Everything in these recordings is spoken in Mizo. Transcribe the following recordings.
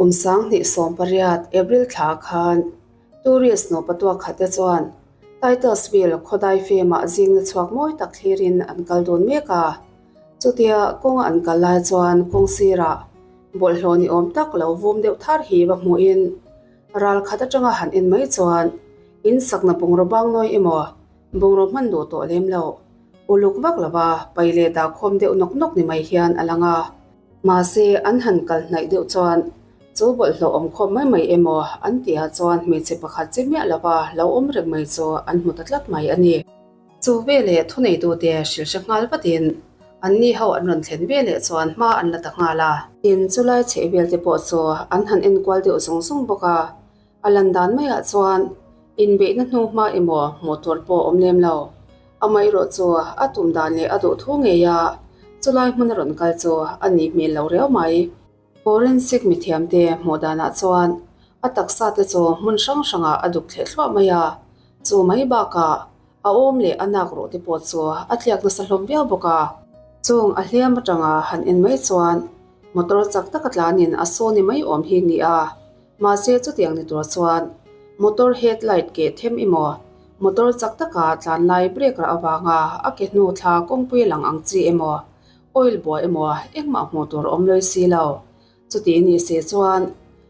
Kum 2018 April thla khan tourist nupa tuak khat te chuan Titusville khawdai fem-ah zingna chhuak mawi tak thlirin an kal dun mek a. Chutia kawnga an kal lai chuan kawng sirah bawlhhlawh ni awm tak lo vum deuh thar hi va hmuhin ral khat atanga han en mai chuan in sakna bungraw bangnawi emaw bungraw hman duh tawh lem lo uluk vak lova pai leh dah khawm deuh nawk nawk ni mai hian a lang a. Mahse an han kal hnaih deuh chuan chu bawlhhlawh awm khawm mai mai emaw an tihah chuan hmeichhe pakhat che miah lova lo awm reng mai chu an hmu ta tlat mai a ni. Chu veleh thuneitute hrilh hre nghal vatin anni ho an rawn thlen veleh chuan hma an la ta nghal a. Tin, chulai chhehvel te pawh chu an han enkual deuh zung zung bawk a, a lan dan maiah chuan inbeihna hnu hma emaw hmuh tur pawh awm lem lo. Amaherawh chu a tum dan leh a duh thu ngei a, chulai hmun a rawn kal chu a nih hmel lo riau mai. Forensic mithiamte hmuh danah chuan a taksa te chu hmun hrang hrangah a duk thleh thluah mai a, chu mai bakah a awm leh a nak ruh te pawh chu a tliak nasa hlawm viau bawk a. Chung a hliam atanga han en mai chuan motor chak taka tlanin a saw ni mai awm hi ni a, mahse chutiang ni tur chuan motor headlight keh them emaw motor chak taka tlan lai brake rah avanga a ke hnu thla kawngpui lang ang chi emaw Oil buai emaw engmah hmuh tur awm loi si lo. Chuti ni se chuan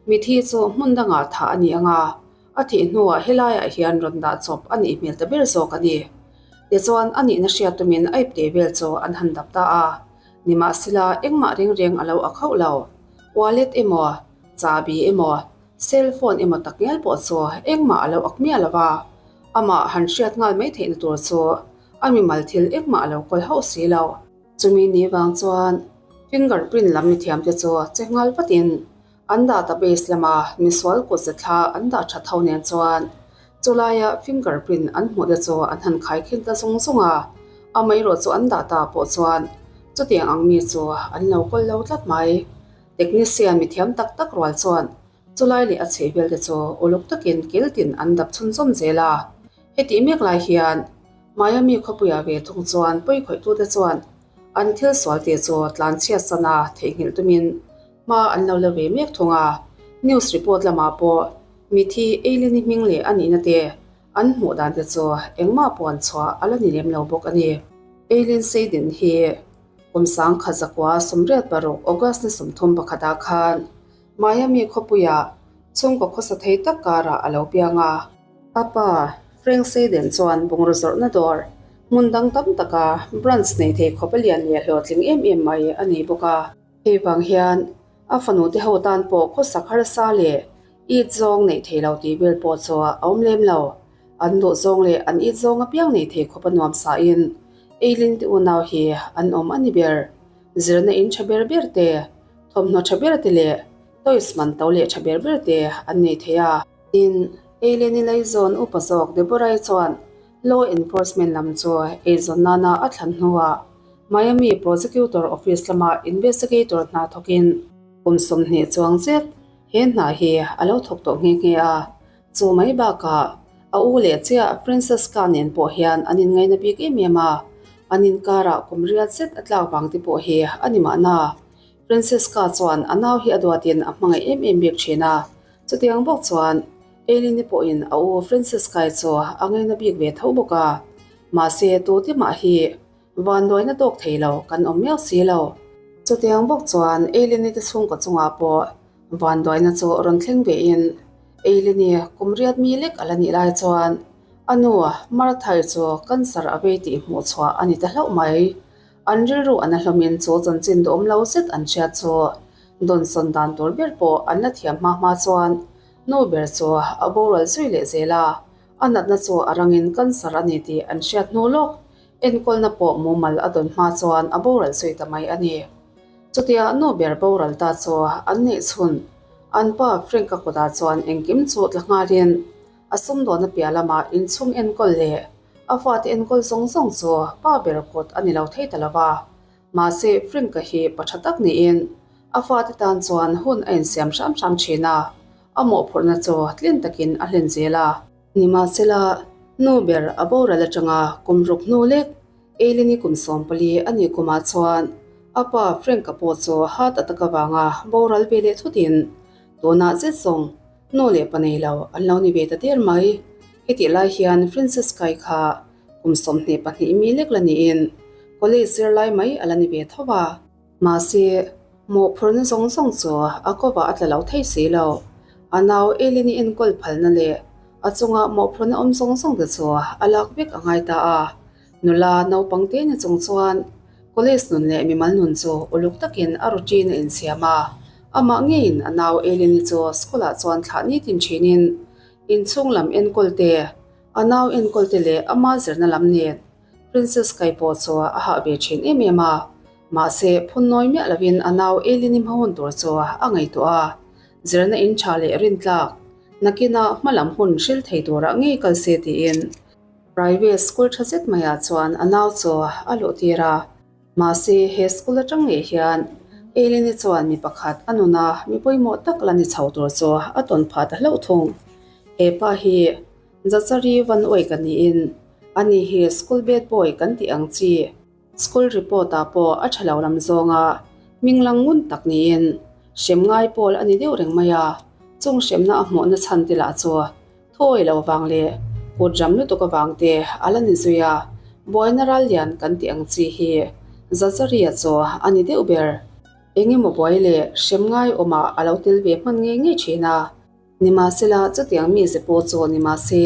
mithi chu hmun dangah thah a ni ang a, a thih hnuah helaiah hian rawn dah chawp a nih hmel ta ber zawk a ni. Tichuan a nihna hriat tumin a ipte vel chu an han dap ta a, nimahsela engmah reng reng a lo ak hauh lo. Wallet emaw, chahbi emaw, cell phone emaw takngial pawh chu engmah a lo ak miah lo va, amah han hriat nghal mai theihna tur chu A mimal thil engmah a lo kawl hauh si lo. Chumi ni vang chuan finger print lam mithiam te chu che nghal vatin an database lama misual kut ze thla an dah that ho nen chuan chulaia finger print an hmuh te chu an han khai khin ta zung zung a, amaherawh chu an data pawh chuan chutiang ang mi chu an lo kawl lo tlat mai. Technician mithiam tak tak rual chuan chulai leh a chhehvel te chu uluk takin kiltin an dap chhunzawm zel a. Hetih mek lai hian Miami khawpuiah ve thung chuan pawikhawih-tute chuan an thil sual tih chu tlanchhiat sana theihnghilh tumin hma an lo la ve mek thung a. News report lamah pawh mithi Eileen-i hming leh a nihna te an hmuh dan te chu engmah puan chhuah a la ni lem lo bawk a ni. Eileen Seidin hi kum 1986 August ni 31 ah khan Miami khawpuiah chhungkaw khawsa thei tak karah a lo piang a. A pa, Frank Seiden chuan bungraw zawrhna dawr hmun dang tam taka branch nei thei khawp a lian leh hlawhtling em em mai a nei bawk a. Hei vang hian a fanu te ho tan pawh khawsak harsa leh it zawng neih thei lo tih vel pawh chu a awm lem lo. An duh zawng leh an it zawng apiang nei thei khawp a nuam sahin Eileen te unau hi an awm a ni ber. Zirna in tha ber ber te, thawmhnaw tha ber te leh toys man to leh tha ber ber te an nei thei a. Tin, Eileen-i laizawn upa zawk Deborah-i chuan law enforcement lam chu eizawn nana a thlan hnuah Miami Prosecutor Office lama investigator hna thawkin kum 20 chuang zet he hna hi a lo thawk tawh nghe nghe a. Chu mai bakah a u leh chiah Francesca nen pawh hian an inngaina bik em em a, an inkarah kum riat zet a tlak vang te pawh hi a ni mahna. Francesca chuan a nau hi a duatin a hmangaih em em bik thin a, Chutiang bawk chuan Eileen-i pawhin a u Francisca-i chu a ngaina bik ve tho bawk a, mahse tute mah hi vanduaina tawk thei lo kan awm miau si lo. Chutiang bawk chuan Eileen-i te chhungkaw chungah pawh vanduaina chu rawn thleng vein Eileen-i kum riat mi lek a la nih lai chuan a nu Martha-i chu cancer a vei tih hmuh chhuah a ni ta hlauh mai. An rilru an a hlawmin chu chanchin duhawm lo zet an hriat chu dawnsawn dan tur ber pawh an la thiam hma hma chuan nu ber chu a boral zui leh zel a, a natna chu a rangin cancer a ni tih an hriat hnu lawk enkawlna pawh mumal a dawn hma chuan a boral zui ta mai a ni. Chutia nu ber boral ta chu an neih chhun an pa Frank-a kutah chuan engkim chu tla nghalin a sumdawn a piah lamah inchhung enkawl leh A fate enkawl zawng zawng chu pa ber kut a ni lo thei ta lo va, mahse Frank-a hi pa tha tak niin a fate tan chuan hun a insiam hram hram thin a, a mawhphurhna chu tlin takin a hlen zel a. Nimahsela, nu ber a boral atanga kum ruk hnu lek Eileen-i kum 14 a nih kumah chuan a pa Frank-a pawh chu heart attack avanga boral ve leh thutin. Tunah zet zawng nu leh pa nei lo an lo ni ve ta der mai. Hetih lai hian Princess Kai kha kum 22 mi lek la niin college zirlai mai a la ni ve tho a. Mahse, mawhphurhna zawng zawng chu a kovah a tla lo thei si lo. A nau Eleni enkawl phalna leh a chunga mawhphurhna awm zawng zawng te chu a lak vek a ngai ta a. Nula naupang te ni chung chuan college nun leh mimal nun chu uluk takin a routine a insiam a. Amah ngeiin a nau Eleni chu school ah chuan thlah nitin thinin inchhung lam enkawl te, a nau enkawl te leh ama zirna lam nen Princess Kai pawh chu a hah ve thin em em a, mahse phun nawi miah lovin a nau Eileen-i hma hun tur chu a ngaihtuah a, zirna in tha leh rintlak nakina hma lam hun hril thei turah ngei kal se tiin private school tha zet maiah chuan a nau chu a luh tir a. Mahse he school atang ngei hian Eileen-i chuan mi pakhat a nuna mi pawimawh tak la ni chho tur chu a tawn phah ta hlauh thung. He pa hi Zachary Van Uai ka niin Ani hi school bad boy kan tih ang chi. School report ah pawh a tha lo lam zawnga hming lang ngun tak niin hrem ngai pawl a ni deuh reng mai a, chung hremna a hmuhna chhan te lah chu thuawi lo vang leh kut ram lutuk avang te a la ni zui a, buaina ral lian kan tih ang chi hi Zacharia chu a ni deuh ber. Engemaw buai leh hrem ngai awmah a lo tel ve hman ngei ngei thin a. Nimahsela, chutiang mize pawh chu ni mahse,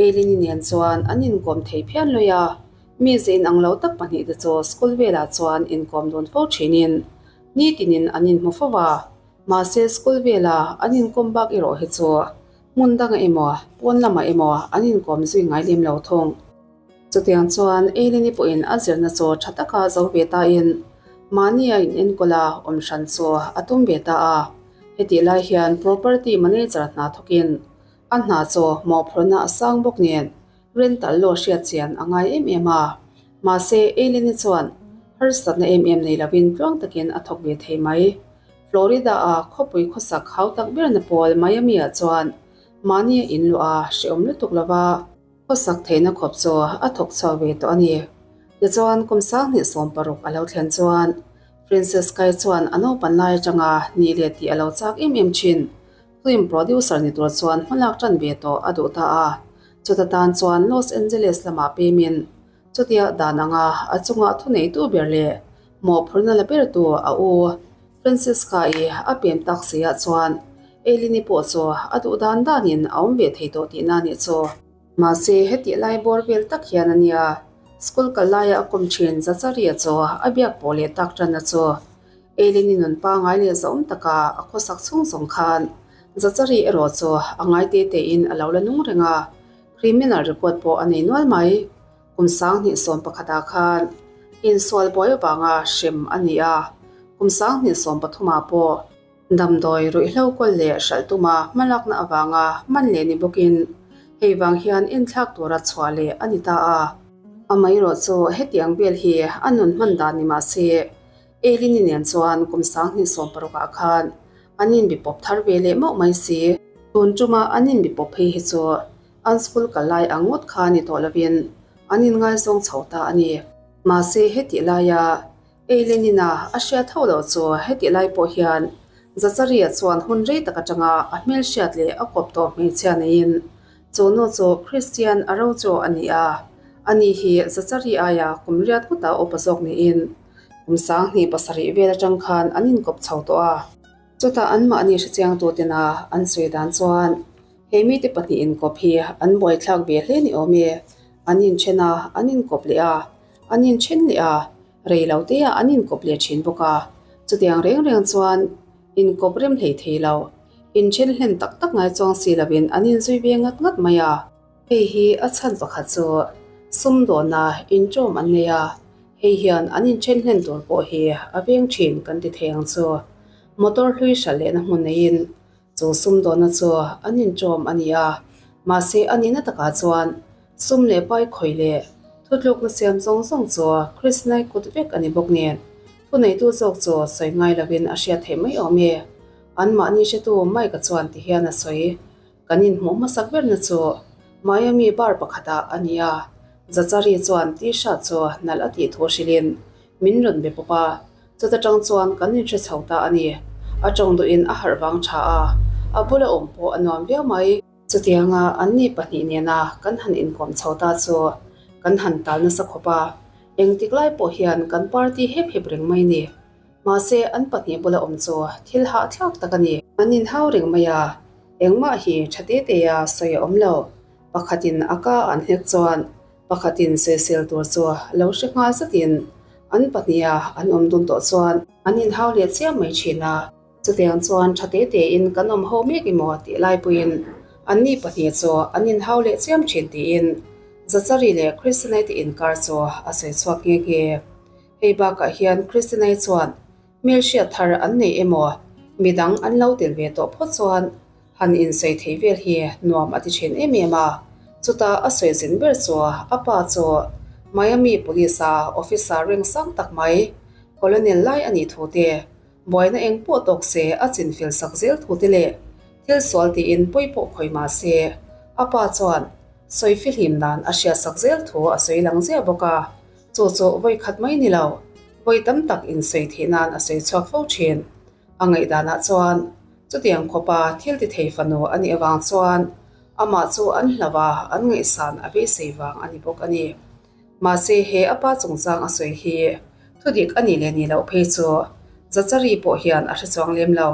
Eileen-i nen chuan an inkawm thei phian lawih a. Mize inang lo tak pahnihte chu school velah chuan inkawm dun fo thinin nitinin an inhmu fo a. Mahse, school vela an inkawm bak erawh hi chu hmun dangah emaw, pawn lamah emaw an inkawm zui ngai lem lo thung. Chutiang chuan Eileen-i pawhin a zirna chu tha taka zo ve tain mahni a inenkawl a, awm hran chu a tum ve ta a. Hetih lai hian property manager hna thawkin a hna chu mawhphurhna a sang bawk nen rental law hriat chian a ngai em em a. Mahse, Eileen-i chuan harsatna em em nei lovin tluang takin a thawk ve thei mai. Florida-a khawpui khawsak hau tak berna pawl Miami-ah chuan mahni a inluah a hrehawm lutuk lova. Khawsak theihna khawp chu a thawk chhuak ve tawh a ni. Tichuan, kum 2016 a lo thlen chuan Princess Kai chuan a naupan lai atanga nih leh tih a lo chak em em thin. Film producer ni tur chuan hmalak tan ve tawh a duh ta a. Chuta tan chuan Los Angeles lamah pemin chutia dan anga a chunga thuneitu ber leh mawhphurhna la bertu a u Francisca-i a pem tak si-ah chuan Eileen-i pawh chu a duh dan danin a awm ve thei tawh tihna a nih chu. Mahse, hetih lai bawr vel tak hian a nia, school kal laia a kawm thin Zacharia chu a biak pawh leh tak tanna chu. Eileen-i nun pangai leh zahawm taka a khawsak chhung zawng khan Zachari erawh chu a ngai te tein a lo la nung reng a, criminal record pawh a nei nual mai. Kum 2011ah khan insual buai avanga hrem a ni a, kum 2013ah pawh damdawi ruihhlo kawl leh hralh tuma hmalakna avanga man leh ni bawkin hei vang hian enthlak tura chhuah leh a ni ta a. Amaherawh chu hetiang vel hi a nun hman dan ni mah se, Eileen-i nen chuan kum 2016ah khan an inbipawp thar ve leh mauh mai si. Tun tuma an inbipawp phei hi chu An school kal lai ang ngawt kha ni tawh lovin an inngaizawng chho ta a ni. Mahse hetih laia Eileen-ina a hriat hauh loh chu hetih lai pawh hian Zacharia chuan hun rei tak atanga a hmelhriat leh a kawp tawh hmeichhia neiin chu nu chu Christian Araujo a ni a, ani hi Zachari aia kum riat ngawta upa zawk niin kum 2007 vel atang khan an inkawp chho tawh a. Chutah anmahni hrechiang tutena an sawi dan chuan He mite pahnih inkawp hi an buaithlak ve hle ni awm e. An inthen a, an inkawp leh a, an inthen leh a, rei lo te ah an inkawp leh thin bawk a. Chutiang reng reng chuan inkawp rem hlei thei lo, inthen hlen tak tak ngai chuang si lovin an inzui ve ngat ngat mai a. Hei hi a chhan pakhat chu sumdawna inṭawm an nei a, hei hian an inthen hlen tur pawh hi a veng thin kan ti thei ang chu. Motor hlui hralh lehna hmun neiin Chu sumdawhna chu an inṭawm a ni a, mahse a nihna takah chuan sum leh pai khawih leh thutlukna siam zawng zawng chu Krishnai kut vek a ni bawk nen thuneitu zawk chu sawi ngai lovin a hriat theih mai awm e. Anmahni hretu Mike-a chuan ti hian a sawi, Kan inhmuh hmasak berna chu Miami bar pakhatah a ni a, Zachary chuan T-shirt chu nalh a tih thu hrilhin min rawn be pawp a. Chuta tang chuan kan inhre chho ta a ni. A tawng duhin a harh vang tha a, a bula awm pawh a nuam viau mai. Chutianga anni pahnih nena kan han inkawm chho ta chu kan han tal nasa khawp a, engtik lai pawh hian kan party hep hep reng mai ni. Mahse an pahnih bula awm chu thil hahthlak tak a ni. An inhau reng mai a, engmah hi tha te te a sawi a awm lo. Pakhatin a ka an hlek chuan pakhatin sawisel tur chu lo hre nghal zatin an pahniha an awm dun tawh chuan an inhau leh chiam mai thin a. Chutiang chuan tha te tein kan awm ho mek emaw tih laipuiin anni pahnih chu an inhau leh chiam thin tiin Zachary leh Christinite inkar chu a sawi chhuak nghe nghe. Hei bakah hian Christinite chuan hmelhriat thar an nei emaw midang an lo tel ve tawh phawt chuan Han insawi thei vel hi nuam a ti thin em em a, chutah a sawi zin ber chu a pa chu Miami Police a officer reng sang tak mai, Colonel lai a nih thu te, buaina eng pawh tawk se a chinfel sak zel thu te leh thil sual tiin pawi pawh khawi mah se a pa chuan sawi fihlim dan a hriat sak zel thu a sawi lang ziah bawk a, chu chu vawi khat mai ni lo, vawi tam tak insawi theih nan a sawi chhuak fo thin. A ngaihdanah chuan chutiang khawpa thil ti thei fanu a nih avang chuan amah chu an hlauh a, an ngaihsan a beisei vang a ni bawk a ni. Mahse he a pa chungchang a sawi hi thudik a nih leh nih loh phei chu Zachary pawh hian a hre chuang lem lo.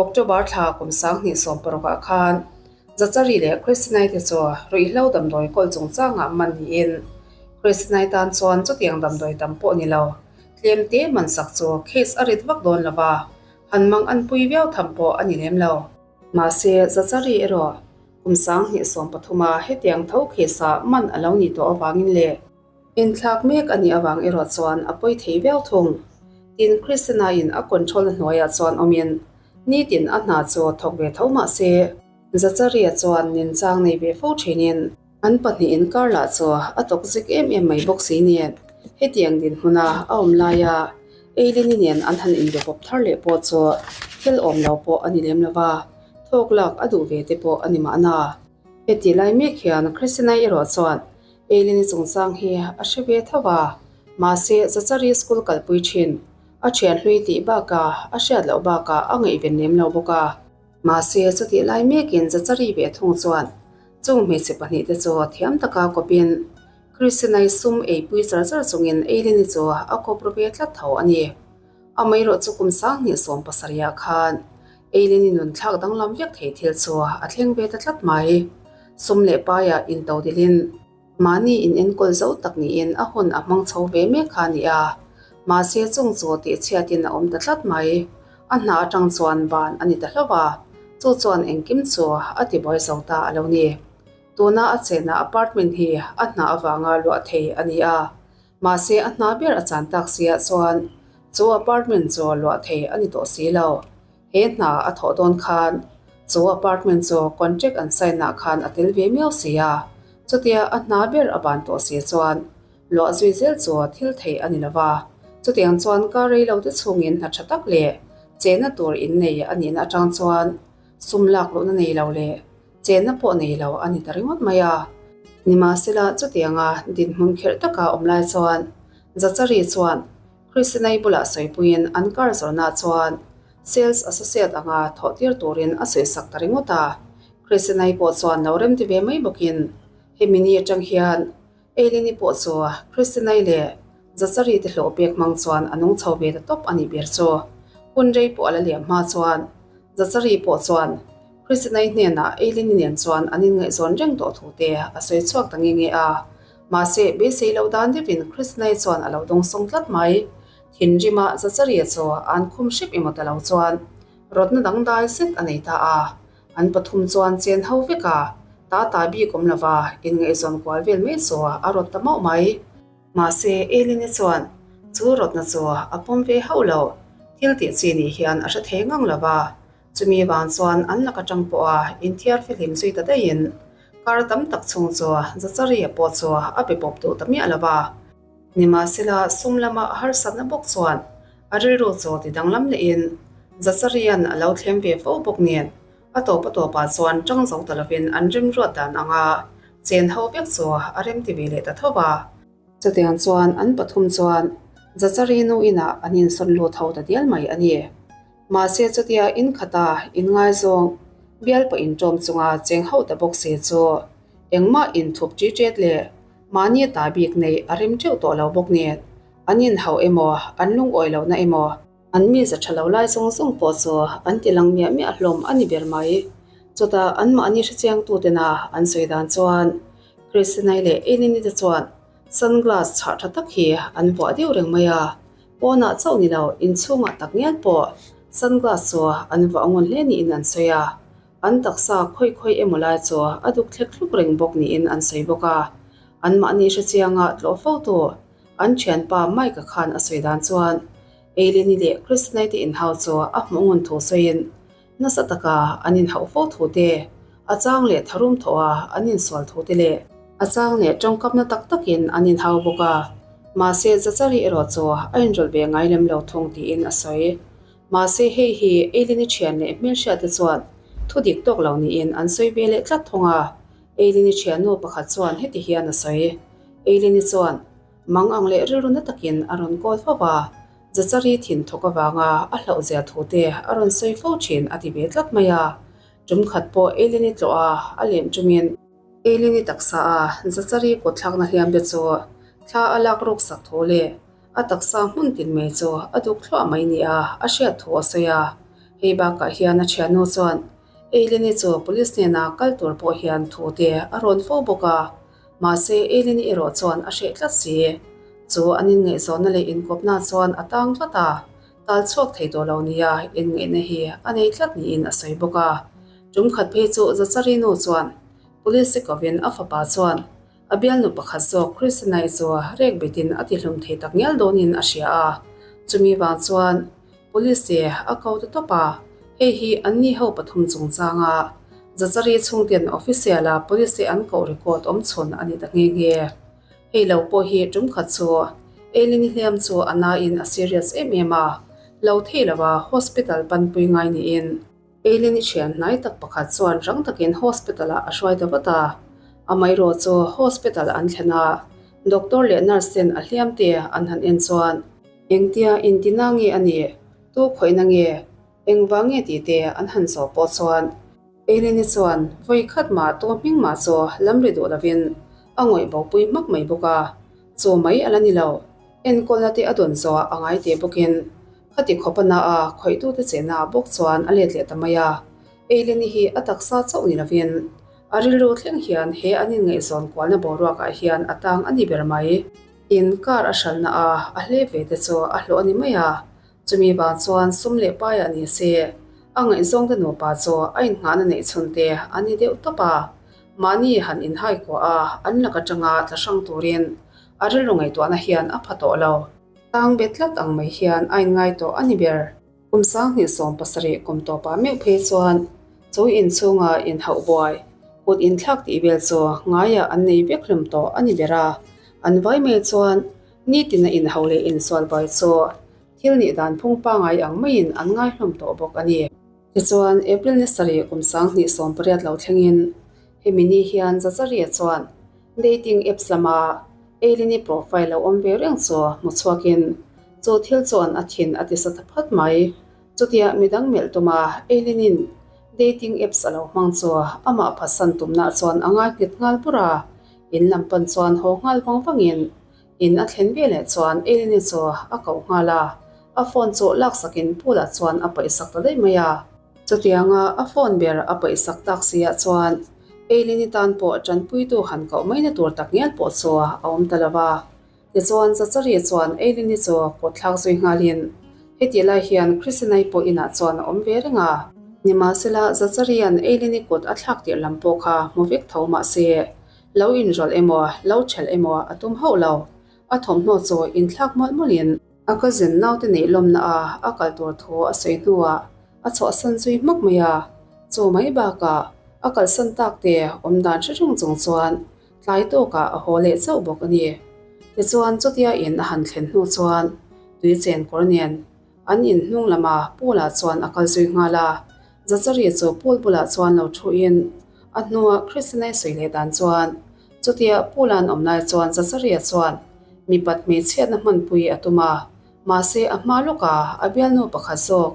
October thla kum 2016 ah khan Zachary leh Christinai te chu ruihhlo damdawi kawl chungchangah man niin Christinai tan chuan chutiang damdawi tam pawh ni lo Tlem te man sak chu case a rit vak dawn lo va, han mang an pui viau tham pawh a ni lem lo. Mahse, Zachary erawh kum 2013 a hetiang tho case ah man a lo nih tawh avangin leh inthlak mek a nih avang erawh chuan a pawi thei viau thung. Tin, Christina-in a control-na hnuaiah chuan awmin nitin a hna chu thawk ve tho mah se, Zachary-a chuan ninchang nei ve fo thinin, An pahnih inkar lah chu a tawk zik em em mai bawk si nen, hetiang dinhmuna a awm laia Eileen-i nen an han inbe pawp thar leh pawh chu thil awm lo pawh a ni lem lo va, thawk lak a duh ve te pawh a ni mahna. Heti lai mek hian Christina-i erawh chuan Eileen-i chungchang hi a hre ve tho va, mahse Zachary school kalpui thin a thian hlui tih bakah a hriat loh bakah a ngaihven lem lo bawk a. Mahse chutih lai mekin Zachary ve thung chuan Chung hmeichhe pahnihte chu thiam taka kawpin Christina-i sum eipui char char chungin Eileen-i chu a kawp ru ve tlat tho a ni. Amaherawh chu kum 2017 ah khan Eileen-i nun thlak danglam vek thei thil chu a thleng ve ta tlat mai. Sum leh paiah into dilin mahni in enkawl zo tak niin a hun a hmang chho ve mek kha a ni a, mahse chung chu tihchhiatin a awm ta tlat mai. A hna atang chuan ban a ni ta hlauh a, chu chuan engkim chu a ti buai zo ta a lo ni. Tuna a chenna apartment hi a hna avanga luah thei a ni a, mahse a hna ber a chan tak siah chuan chu apartment chu luah thei a ni tawh si lo. He hna a thawh dawn khan chu apartment chu contract an sign ah khan a tel ve miau si a, chutia a hna ber a ban tawh si chuan Luah zui zel chu thil theih a ni lo va, chutiang chuan kar rei lo te chhungin hna tha tak leh chenna tur in nei a nihna atang chuan sum lak luhna nei lo leh chenna pawh nei lo a ni ta ringawt mai a. Nimahsela chutianga dinhmun kherh taka awm lai chuan Zachary chuan Christinai bulah sawipuiin an kar zawrhnaah chuan sales associate anga thawh tir turin a sawisak ta ringawt a. Christinai pawh chuan lo remti ve mai bawkin hemi ni atang hian Eileen-i pawh chu Christina-i leh Zachary te hlawh pek hmang chuan a nung chho ve ta tawp a nih ber chu. Hun rei pawh a la liam hma chuan Zachary pawh chuan Christina-i hnenah Eileen-i nen chuan an inngaihzawn reng tawh thu te a sawi chhuak ta nge nge a. Mahse, beisei loh dan deuhin Christina-i chuan a lo dawngsawng tlat mai. Thinrima Zachary-a chu an khum hrep emaw ta lo chuan rawtna dangdai zet a nei ta a. An pathum chuan chen ho vek a, ta ta bik awm lova inngaihzawn kual vel mai chu a rawt ta mauh mai. Mahse, Eileen-i chuan chu rawtna chu a pawm ve hauh lo. Thil tih chi nih hian a hre thei ngang lova, chumi vang chuan an lak atang pawha inthiar fihlim zui ta daihin kar tam tak chhung chu Zachary-a pawh chu a be pawp duh ta miah lova. Nimahsela, sum lama a harsatna bawk chuan A rilru chaw ti danglam lehin Zacharian a lo thlem ve fo bawk nen a tawp a tawpah chuan tang zo ta lovin an remruat dan anga chen ho vek chu a rem ti ve leh ta tho va. Chutiang chuan an pathum chuan Zachari nu inah an insawn lut ho ta dial mai a ni. Mahse chutia in khata inngaizawng bial pawh inṭawm chunga cheng hauh ta bawk si chu engmah inthup ṭi ṭet leh mahni ta bik neih a rem ṭeuh tawh lo bawk nen an inhauh emaw an lungawi lohna emaw An mize tha lo lai zawng zawng pawh chu an ti lang miah miah hlawm a ni ber mai. Chutah anmahni hrechiangtutena an sawi dan chuan Christinai leh Elini te chuan sunglass chhah tha tak hi an vuah deuh reng mai a, pawnah chauh ni lo inchhungah tak ngial pawh sunglass chu an vuah ngun hle niin an sawi a, an taksa khawi khawi emaw lai chu a duk thlek hluk reng bawk niin an sawi bawk a, anmahni hrechianga tlawh fo tu an thianpa Mike-a khan a sawi dan chuan Eileen-i leh Christina-i te inhau chu a hmuh ngun thu sawiin nasa taka an inhauh fo thu te, a chang leh tharum thawh a an insual thu te leh a chang leh tawngkamna tak takin an inhau bawk a, mahse Zachary erawh chu a inrawlh ve ngai lem lo thung tiin a sawi. Mahse hei hi Eileen-i thian leh hmelhriat te chuan thu dik tawk lo niin an sawi ve leh tlat thung a, Eileen-i thiannu pakhat chuan heti hian a sawi. Eileen-i chuan. Mang ang leh rilru na takin a rawn kawl fo va, Zachary thin thawk avanga a hlauh zia thu te a rawn sawi fo thin a ti ve tlat mai a. Tum khat pawh Eileen-i tlawh a, a lem tumin. Eileen-i taksa a Zachary kut thlakna hliam te chu thla a lak ruk sak thu leh a taksa hmun tin mai chu a duk thluah mai nia a hriat thu a sawi a. Hei bakah hian a thiannu chuan Eileen-i chu police hnena kal tur pawh hian thu te a rawn fo bawk a. Mahse, Eileen-i erawh chuan a hreh tlat si. Chu an inngaihzawnna leh inkawpna chuan a tang tlat a, tal chhuak thei tawh lo nia inngaihna hi a nei tlat niin a sawi bawk a. Tum khat phei chu Zachary nu chuan Police-i kovin a fapa chuan a bialnu pakhat zawk Christina-i chu rek betin a tihlum thei tak ngial dawnin a hria a, chumi vang chuan Police a ko ta tawp a, hei hi anni ho pathum chungchanga Zachary chhungten official a police an koh record awm chhun a ni ta nghe nghe. Hei lo pawh hi tum khat chu Eileen-i hliam chu a nain a serious em em a, lo thei lova hospital panpui ngai niin. Eileen-i thian hnai tak pakhat chuan rang takin hospital ah a hruai ta vat a, amaherawh chu hospital an thlen a, doctor leh nurse ten a hliam te an han en chuan engtia intina nge a nih, tu khawihna nge, engvang nge tih te an han zawh pawh chuan Eileen-i chuan vawi khat mah tu hming mah chu lam ri duh lovin a ngawih bopui hmak mai bawk a, chu mai a la ni lo, enkawlna te a dawn zawh a ngai teh bawkin Khati khawp a na a, khawihtute chenna ah bawk chuan a let leh ta mai a. Eileen-i hi a taksa chauh ni lovin a rilru thleng hian he an inngaihzawn kualna boruak ah hian a tang a ni ber mai. In car a hralhna a a hlep ve te chu a hlawh a ni mai a, chumi vang chuan sum leh paiah ni se a ngaihzawngte nupa chu a innghahna neih chhun te a ni deuh tawp a. Mahni han inhai kuah a, an lak atanga tla hrang turin a rilru ngaihtuahna hian a pha tawh lo. Tang bet tlat ang mai hian a inngai tawh a ni ber. Kum 2017 kum tawpah meuh phei chuan chu inchhunga inhauh buai, kut inthlak tih vel chu ngaiah an nei vek hlum tawh a ni ber a. An vai mai chuan nitina inhauh leh insual buai chu thil nih dan phung pangai ang maiin an ngai hlum tawh bawk a ni. Tichuan, April ni sarih kum 2018 lo thlengin hemi ni hian Zacharia chuan Dating apps lama Eileen-i profile lo awm ve reng chu hmu chhuakin chu thil chuan a thin a ti sa ta phat mai. Chutia midang melh tuma Eileen-in dating apps a lo hmang chu amah phatsan tumna chuan a ngai nghet nghal bur a, in lam pan chuan haw nghal vang vangin in a thlen veleh chuan Eileen-i chu a koh nghal a, a phone chu laksakin pool-ah chuan a paihsak ta daih mai a. Chutianga a phone ber a paihsak tak si ah chuan Eileen-i tan pawh tanpuitu han koh maina tur tak ngial pawh chu a awm ta lo va. Tichuan Zachary chuan Eileen-i chu kut thlak zui nghalin heti lai hian Christina-i pawh inah chuan a awm ve reng a. Nimahsela Zachary-a'n Eileen-i kut a thlak tirh lam pawh kha hmu vek tho mahse lo inrawlh emaw lo ṭhelh emaw a tum hauh lo. A thawmhnaw chu inthlak mawlh mawlhin A cousin naute neih lawmna a a kal tur thu a sawi hnuah a chhuahsan zui hmak mai a, chu mai bakah a kalsan tak te awm dan hre reng chung chuan tlai tawkah a haw leh chauh bawk a ni. Tichuan chutia in a han thlen hnu chuan tui chen kawr nen an in hnung lama pool ah chuan a kal zui nghal a, Zachary chu pool bulah chuan lo thu in a hnua Christina-i sawi leh dan chuan Chutia Pula'n awm lai chuan Zacharia chuan mipat hmeichhiatna hmanpui a tum a, mahse a hma lawka a bialnu pakhat zawk.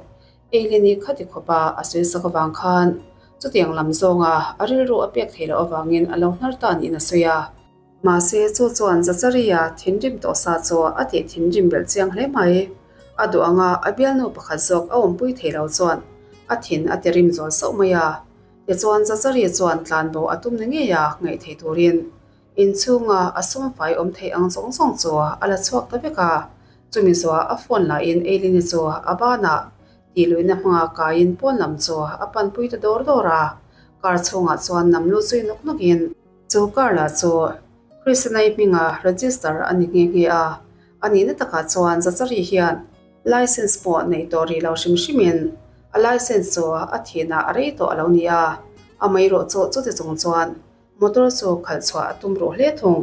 Eileen-i khati khawpa a sawisak avang khan chutiang lam zawnga a rilru a pek theih loh avangin a lo hnar ta niin a sawi a. Mahse, chu chuan Zacharia thinrim tawh sa chu a tih thinrim belh chiang hle mai. A duh anga a bialnu pakhat zawk a awmpui thei lo chuan a thin a ti rim zawl sauh mai a. Tichuan, Zacharia chuan tlanbo a tum ni ngei a ngaih theih turin Inchhunga a sumfai awm theih ang zawng zawng chu a la chhuak ta vek a, chumi zuah a phone lahin Eileen-i chu a banah tihluihna hmanga kaiin pawn lam chu a panpui ta dawr dawr a, car chhungah chuan nam lut zui nawk nawkin chu car lah chu Christina-i hminga register a ni nghe nghe a, a nihna takah chuan Zachary hian license pawh neih tawh rih lo hrim hrimin a license chu a thihna a rei tawh a lo ni a, amaherawh chu chuti chung chuan Motor chu khalh chhuah a tum ruh hle thung.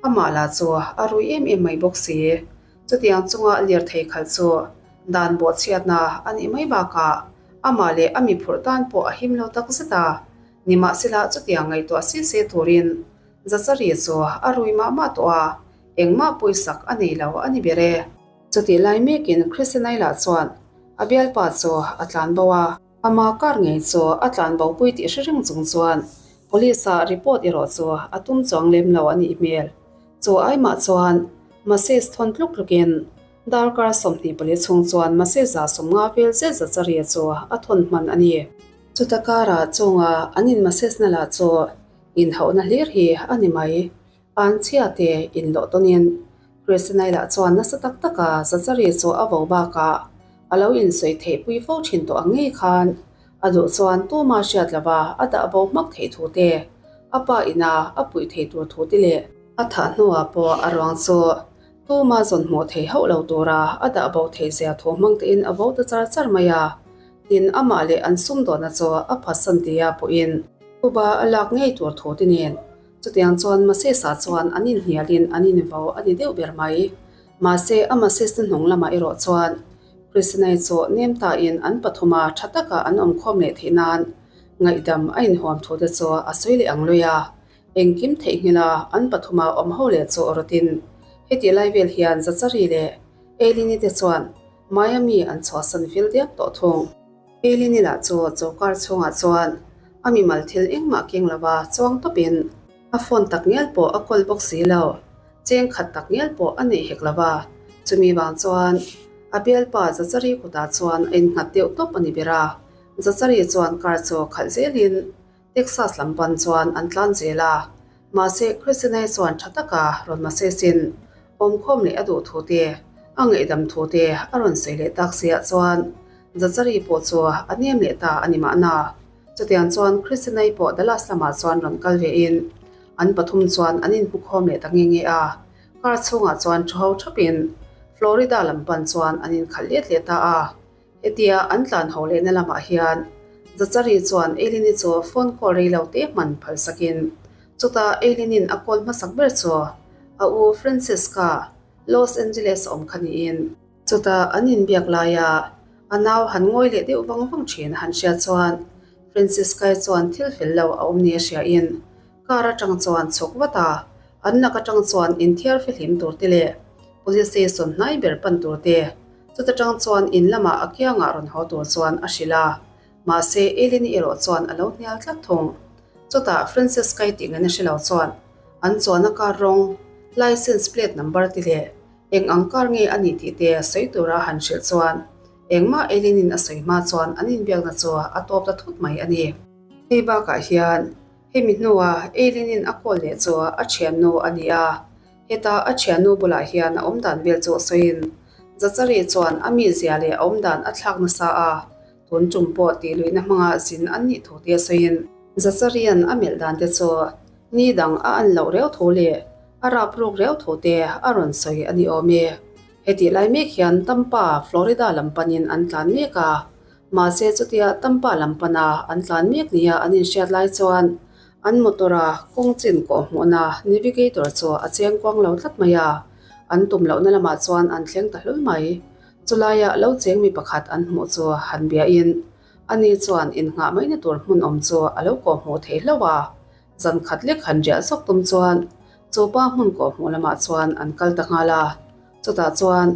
Amah lah chu a rui em em mai bawk si. Chutiang chunga lirthei khalh chu dan bawhchhiatna a nih mai bakah amah leh a mi phurh tan pawh a him lo tak zet a. Nimahsela chutiang ngaihtuah si se turin Zachary chu a rui mah mah tawh a, engmah pawisak a nei lo a ni ber e. Chutih lai mekin Christinai lah chuan a bialpa chu a tlan bo a. Ama kar ngei chu a tlan bo pui tih hre reng chung chuan Police ah report erawh chu a tum chuang lem lo a nih hmel. Chu aimah chuan Masis thawn tluk tlukin darkar 24 chhung chuan Masis 150 vel zet Zacharia chu a thawn hman a ni. Chuta karah chunga an in Masis na lah chu inhauhna hlir hi a ni mai. Anchhia te inlawh tawnin Christinai lah chuan nasa tak taka Zachary chu a vo bakah a lo insawi theih pui fo thin tawh ang ngei khan a duh chuan tuma hriat lova a dah bo hmak theih thu te, a pa ina a puih theih tur thu te leh a thah hnuah pawh a ruang chu tuma zawn hmuh theih hauh lo tura a dah bo theih zia thu hmang tein a vo ta char char mai a. Tin, amah leh an sumdawnna chu a phatsan tia pawhin Cuba a lak ngei tur thu te nen Chutiang chuan Masesa chuan an inhnialin an invo a ni deuh ber mai. Mahse, a Masesna hnung lamah erawh chuan Christinai chu nem tain an pathuma tha taka an awmkhawm leh theih nan ngaihdam a inhuam thu te chu a sawi leh ang lui a. Engkim theihnghilha an pathuma awm ho leh chu rawtin hetih lai vel hian Zachary leh Eileen-i te chuan Miami an chhuahsan vil diak tawh thung. Eileen-i lah chu chawkar chhungah chuan a mimal thil engmah keng lova chuang tawpin a phone tak ngial pawh a kawl bawk si lo, cheng khat tak ngial pawh a nei hek lova, chumi vang chuan a bialpa Zachary kutah chuan a innghat deuh tawp a ni ber a, Zachary chuan car chu khalh zelin Texas lam pan chuan an tlan zel a, mahse Christina-i chuan tha taka rawn masesin awmkhawm leh a duh thu te, a ngaihdam thu te a rawn sawi leh tak siah chuan Zachary pawh chu a nem leh ta a ni mahna. Chutiang chuan Christina-i pawh Dallas lamah chuan rawn kal vein an pathum chuan an inhmukhawm leh ta nge nge a, car chhungah chuan thu ho thapin Florida lam pan chuan an inkhalh let leh ta a. Hetia an tlan ho lehna lamah hian Zachary chuan Eileen-i chu phone call rei lo te hman phal sakin chutah Eileen-in a call hmasak ber chu a u Francisca, Los Angeles a awm kha niin. Chutah an inbiak laia a nau han ngawi leh deuh vang vang thin a han hriat chuan Francisca-i chuan thil fel lo a awm nia hriain car atang chuan chhuk vat a, an lak atang chuan inthiar fihlim tur te leh police station hnai ber pan tur te Chuta tang chuan in lamah a kiangah rawn haw tur chuan a hrilh a, mahse Eileen-i erawh chuan a lo hnial tlat thung. Chutah Francesca-i tih ngaihna hre lo chuan an chuanna car rawng, licence plate number te leh eng ang car nge a nih tih te sawi tura han hrilh chuan engmah Eileen-in a sawi hma chuan an inbiakna chu a tawp ta thut mai a ni. Hei bakah hian hemi hnua Eileen-in a call leh chu a thiannu a ni a, Heta a thiannu bulah hian a awmdan vel chu a sawiin, Zachary chuan a mizia leh a awmdan a thlak nasa a, tun tum pawh tih luihna hmanga zin an nih thu te a sawiin. Zachary-a'n a melh dan te chu ni dang a an loh reuh thu leh a rap ruk reuh thu te a rawn sawi a ni awm e. Hetih lai mek hian Tampa, Florida lam panin an tlan mek a, mahse chutia Tampa lam pana an tlan mek nia an inhriat lai chuan An motor-a kawng chin kawh hmuhna navigator chu a cheng kuang lo tlat mai a, an tum lohna lamah chuan an thleng ta hlul mai. Chulaia lo cheng mi pakhat an hmuh chu han biahin ani chuan innghah maina tur hmun awm chu a lo kawh hmuh thei hlauh a, zan khat lek han riah zawk tum chuan chu pa hmun kawh hmuh lamah chuan an kal ta nghal a, chutah chuan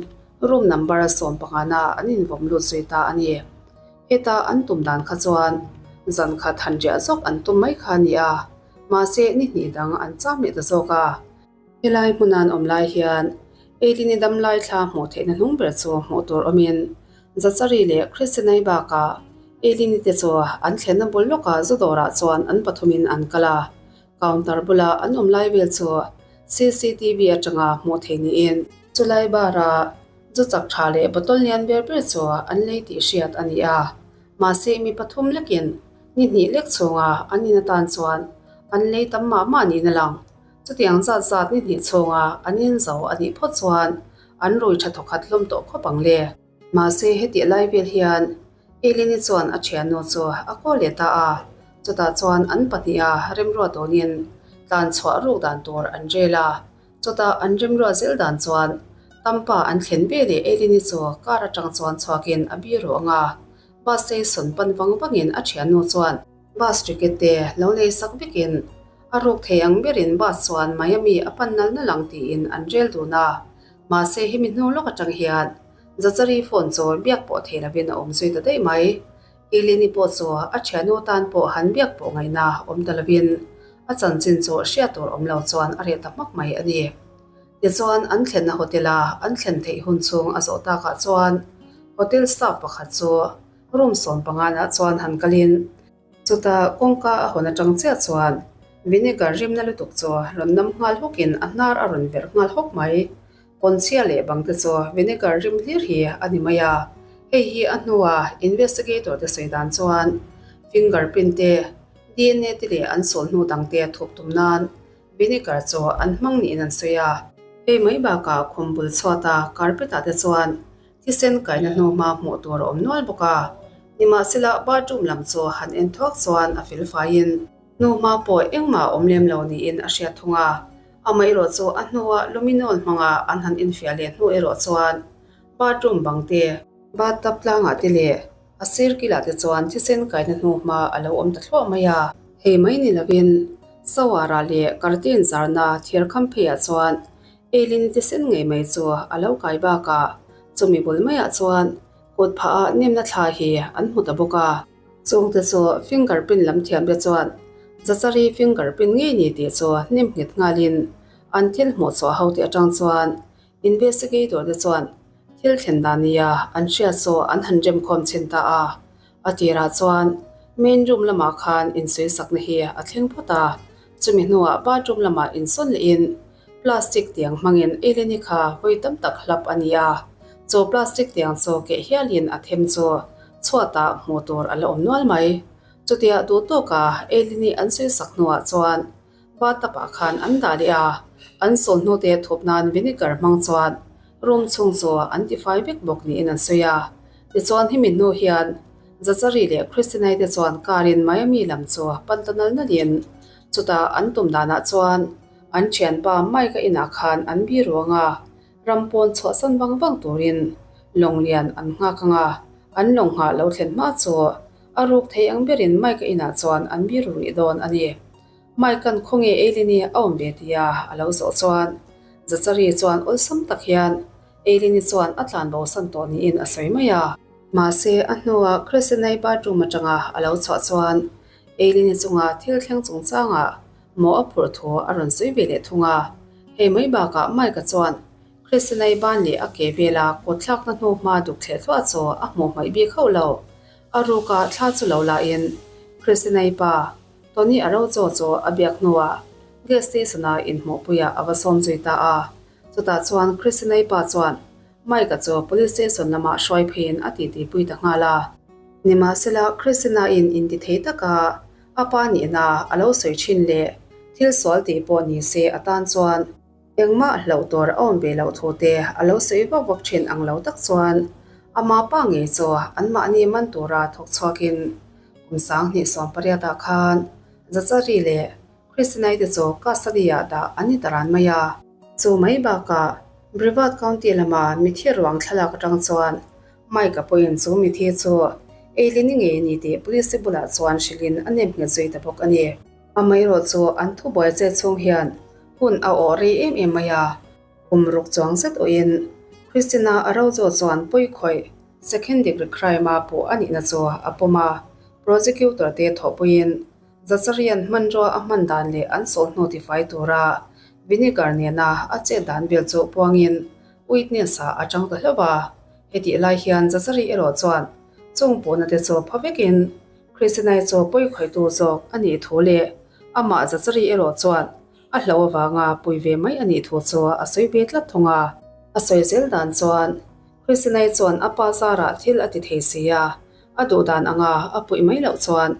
room number 15 an invawm lut zui ta a ni. Heta an tum dan kha chuan zan khat han riah zawk an tum mai kha a ni a, mahse ni hnih dang an cham leh ta zawk a. Helai hmuna an awm lai hian Eiline dam lai thla hmuh theihna hnung ber chu hmuh tur awmin Zachary leh Christinai bakah Eiline te chu an thlenna bul lawkah zu dawrah chuan an pathumin an kal a. Counter bula an awm lai vel chu CCTV atanga hmuh theih niin chulai bar-a zu chak tha leh bottle lian ber ber chu an lei tih hriat a ni a. Mahse mi pathum lekin ni hnih lek chhunga an in atan chuan an lei tam mah mah niin a lang. Chutiang zat zat ni hnih chhunga an in zo a nih phawt chuan an rui tha thawkhat hlawm tawh khawp ang le. Mahse hetih lai vel hian Eleni chuan a thiannu chu a kawl leh ta a, chutah chuan an pahniha remruat dawnin tlan chhuah ruk dan tur an rel a, chutah an remruat zel dan chuan Tampa an thlen ve leh Eleni chu car atang chuan chhuakin a biru ang a, bus station pan vang vangin a thiannu chuan bus ticket te lo nei sak vekin a ruk thei ang berin bus chuan Miami a pan nal nal ang tiin an rel dun a, mahse hemi hnu lawk atang hian Zachary phone chu biak pawh thei lovin a awm zui ta daih mai. Eleni pawh chu a thiannu tan pawh han biak pawh ngaihna awm ta lovin a chanchin chu hriat tur awm lo chuan a reh ta hmak mai a ni. Tichuan an thlenna hotel a an thlen theih hun chhung a zawh takah chuan hotel staff pakhat chu room sawmpanganah chuan han kalin Chutah kawngka a hawn atang chiah chuan vinegar rimna lutuk chu rawn nam nghal hawkin a hnar a rawn verh nghal hawk mai. Pawnchhia leh bang te chu vinegar rim hlir hi a ni mai a, hei hi a hnua investigator te sawi dan chuan fingerprint te, DNA te leh an sawl hnu dang te thup tum nan vinegar chu an hmang niin an sawi a. Hei mai bakah khum bul chhuata carpet ah te chuan Thisen kaina hnu hma hmuh tur a awm nual bawk a, nimahsela bathroom lam chu han en thuak chuan a fel faiin hnu hma pawh engmah a awm lem lo niin a hriat thung a. Amaherawh chu a hnua luminol hmanga an han infiah leh hnu erawh chuan bathroom bang te, bathtub tlangah te leh a sir kilah te chuan thisen kaina hnu hma a lo awm ta thluah mai a. Hei mai ni lovin shower-ah leh curtain zarna thir kham pheiah chuan Eiline thisen ngei mai chu a lo kai bakah chumi bul maiah chuan kut phah ah nemna thla hi an hmu ta bawk a. Chungte chu finger print lam thiam te chuan Zachary finger print ngei ni tih chu nem nghet nghalin an thil hmuh chhuah ho te atang chuan investigator te chuan thil thlen dan nia an hriat chu an han remkhawm chhin ta a. A tirah chuan main room lamah khan insawisakna hi a thleng phawt a, chumi hnuah bathroom lamah insawn lehin Plastic tiang hmangin Eleni kha vawi tam tak hlap a ni a, chu plastic tiang chu keh hialin a them chu chhuatah hmuh tur a la awm nual mai. Chutia duh tawka Eleni an sawisak hnuah chuan bathtub ah khan an dah leh a, an sawl hnute thup nan vinegar hmang chuan room chhung chu an tifai vek bawk niin an sawi a. Tichuan hemi hnu hian Zachary leh Christinai te chuan car in Miami lam chu pan ta nal nalin chutah an tum danah chuan An thianpa Mike-a inah khan an bi ruang a, ram pawn chhuahsan vang vang turin lawng lian an nghak ang a, an lawng nghah lo thlen hma chu a ruk thei ang berin Mike-a inah chuan an bi ru rih dawn a ni. Mike-a'n khawnge Eileen-i a awm ve tia a lo zawh chuan Zachary chuan awlsam tak hian Eileen-i chuan a tlan bosan tawh niin a sawi mai a. Mahse, a hnuah Christian-i bathroom atanga a lo chhuah chuan Eileen-i chunga thil thleng chungchangah Maw a phurh thu a rawn sawi ve leh thung a, hei mai bakah Mike-a chuan Christina-i ban leh a ke vela kut thlakna hnu hma duk thleh thluah chu a hmuh hmaih bik hauh lo. A ruka thla chu lo lahin Christina-i pa Tony Araujo chu a biak hnuah gas station-a inhmuhpuiah a va sawm zui ta a, chutah chuan Christina-i pa chuan Mike-a chu police station lamah hruai pheiin a titipui ta nghal a. Nimahsela Christina-in intithei taka A pa nihna a lo sawi thin leh thil sual tih pawh ni se a tan chuan engmah hlauh tur a awm ve loh thu te a lo sawi vak vak thin ang lo tak chuan ama pa ngei chu anmahni man tura thawk chhuakin kum 2018 ah khan Zachary leh Christinai te chu custody ah dah an ni ta ran mai a. Chu mai bakah Brevard County lama mithi ruang thlalak atang chuan Mike-a pawhin chu mithi chu Eileen-i ngei a ni tih police bulah chuan hrilhin a nem nghet zui ta bawk a ni. Amaherawh chu an thubuai chet chhung hian hun a awh rei em em mai a, kum ruk chuang zet awhin Christina Araujo chuan pawi khawih. Second degree crime-a puh a nihna chu a pawm a, prosecutor te thawhpuiin Zacharian hmanrua a hman dan leh an sawl hnu tifai tura vinegar nena a chet dan vel chu puangin witness-ah a tang ta hlauh a. Hetih lai hian Zachary erawh chuan chung puhna te chu pha vekin Christinai chu pawi khawihtu zawk a nih thu leh amah Zachary erawh chuan a hlo avanga pui ve mai a nih thu chu a sawi ve tlat thung a. A sawi zel dan chuan Christinai chuan a pa zarah thil a ti thei si a, a duh dan anga a puih mai loh chuan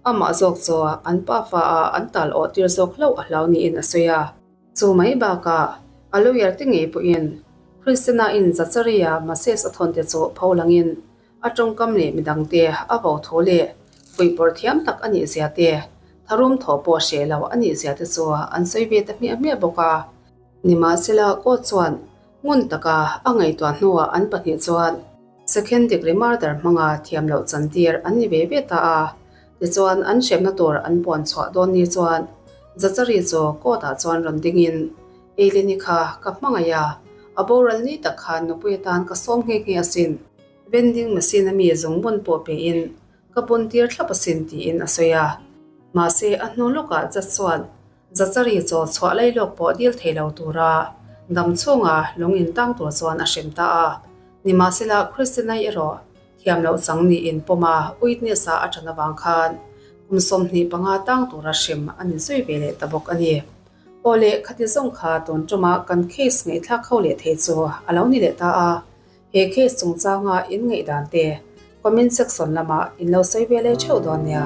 amah zawk chu an pa fa a an tal awh tir zawk hlauh a hlau niin a sawi a. Chu mai bakah a lawyer te ngei pawhin Christina-in Zacharia message a thawn te chu pho langin A tawngkam leh midangte a vo thu leh fuihpawrh thiam tak a nih zia te, tharum thaw pawh hreh lo a nih zia te chu an sawi ve ta hmiah hmiah bawk a. Nimahsela court chuan ngun taka a ngaihtuah hnuah an pahnih chuan second degree murder hmanga thiam loh chantir an ni ve ve ta a. Tichuan an hremna tur an puan chhuah dawn ni chuan Zachary chu court ah chuan rawn dingin Eileen-i kha ka hmangaih a, a boral ni tak khan nupui atan ka sawm nghe nghe asin. Vending machine a mi zungbun pawh pein ka bun tir thlap asin tiin a sawi a. Mahse a hnu lawkah judge chuan Zachary chaw chhuah lai lawk pawh dil thei lo tura dam chhunga lung in tang tur chuan a hrem ta a. Nimahsela Christina-i erawh thiam loh chang niin pawm a witness-a a ṭan avang khan kum 25 tang tura hrem a ni zui ve leh ta bawk a ni. Aw le, khati zawng kha tun ṭuma kan case ngaihthlak ho leh thei chu a lo ni leh ta a. He case chungchanga in ngaihdan te comment section lamah in lo sawi ve leh theuh dawn nia.